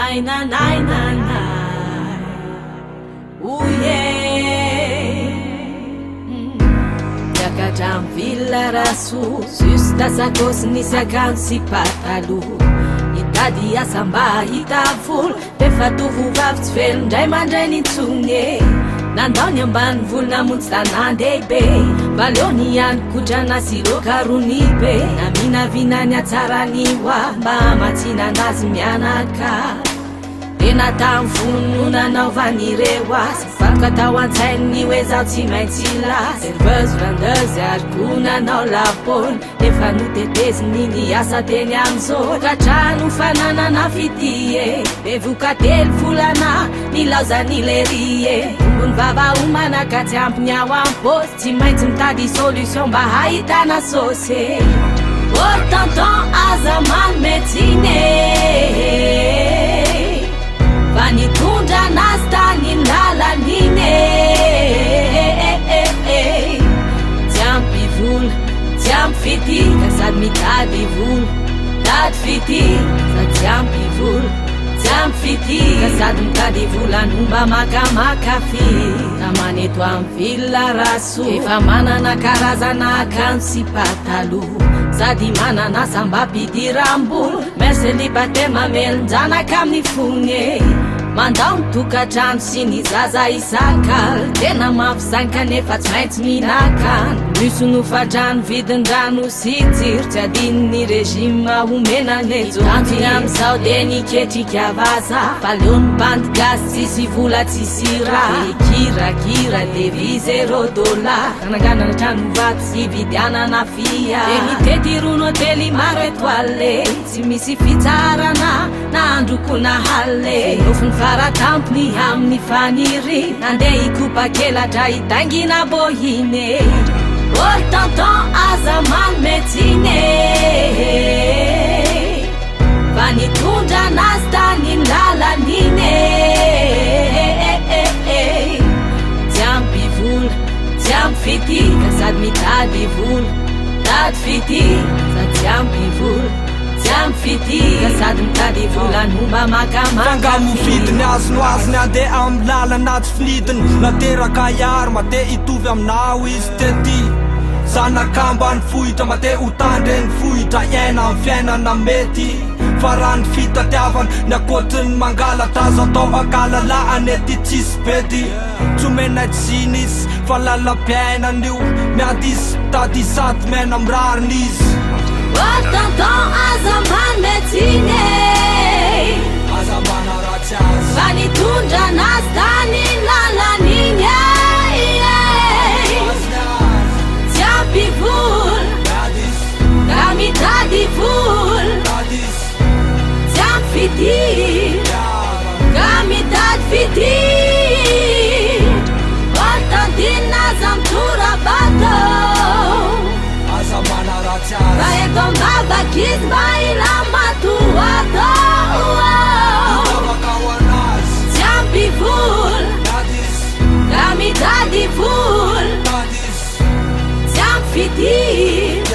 Nay na nay na nay. Oh yeah. Miakatra amin'ny ville Rasoa, juste sakosy nisy akanjo sy pataloha. Hitady asa mba hahita vola, Efa tovovavy tsy velon-dray aman-drainy intsony e. Nandao ny ambanivolo namonjy tanàn-dehibe. Mba aleony ihany kotrana sy laoka rony be. Naminavina ny hatsaran'ny hoa mba hamatsiana anazy mianaka. Tena tamin'ny fony no nanaovany ireo asa. Vakoka tao an-tsainy ny hoe zaho tsy maintsy lasa. Serveuse, vendeuse ary koa nanao lapoly. Efa noteteziny ny asa teny amin'izao Tokantrano fananana fitia e. Bevoka telo volana nilaozan'i lery e. Tombony vava homana ka tsy ampy ny ao am-paosy. Tsy maintsy mitady solution mba hahitana saosy e. Oh tonton aza manome tsiny e. Fa nitondra anazy tany lalana iny e. Tsy ampy vola, tsy ampy fitia ka sady mitady vola. Tady fitia, sady tsy ampy vola, tsy ampy fitia ka sady mitady vola no mba makamaka fy. Namana eto amin'ny ville Rasoa efa manana karazana akanjo sy pataloha. Sady manana asa mba ampidiram-bola. Mère célibataire mamelon-janaka amin'ny fony e. Mandao ny tokantrano sy ny zaza isak'alina. Tena mafy izany kanefa tsy maintsy mihinan-kanina. Misy nofan-drano, vidin-drano sy jiro. Tsy adino ny régime omena ny Tanjony amin'izao dia ny ketrika vazaha. Fa leo ny bandy gasy tsisy vola tsisy raha. Dia kirakira devis zéro dollar. Nananganana trano vato sy hividianana fiara. Dia mitety irony hotely maro étoile. Tsy misy fitsarana na andro koa na halina. Nofiny faratampony amin'ny faniriana. Nandeha hikopa-kelatra hitaingina bohine. Oh tonton aza manome tsiny e. Fa nitondra anazy tany lalana iny e. Tsy ampy vola, tsy ampy fitia ka sady mitady vola. Tady fitia, sady tsy ampy vola. Tsy ampy fitia ka sady mitady vola no mba makamaka F'angaha fy. nofidiny azy no azony handeha amin'ny lalana tsy finidiny. Nateraka hiary mba te hitovy aminao izy tety. Zanak'ambanivohitra mba te ho tandrenivohitra hiaina amin'ny fiainana mety. Fa raha ny fitadiavana ny ankoatry ny mangalatra azo atao ankalalahana ety tsisy bedy. Tsy omenay tsiny izy fa lalam-piainana io. Miady izy, mitady sady miaina amin'ny rariny izy. Oh tonton aza manome tsiny e. Aza manaratsy azy. Fa nitondra anazy tany lalana iny e. Azony azy. Tsy ampy vola. Miady izy. Ka mitady vola. Mitady izy. Tsy ampy fitia. Ka mitady fitia. Oh tantine aza mitora-bato. Aza manaratsy azy. Fa eto am-bavaka izy mba hilamatoato. Hivavaka ho anazy. Tsy ampy vola. Miady izy. Ka mitady vola. Mitady izy. Tsy ampy fitia.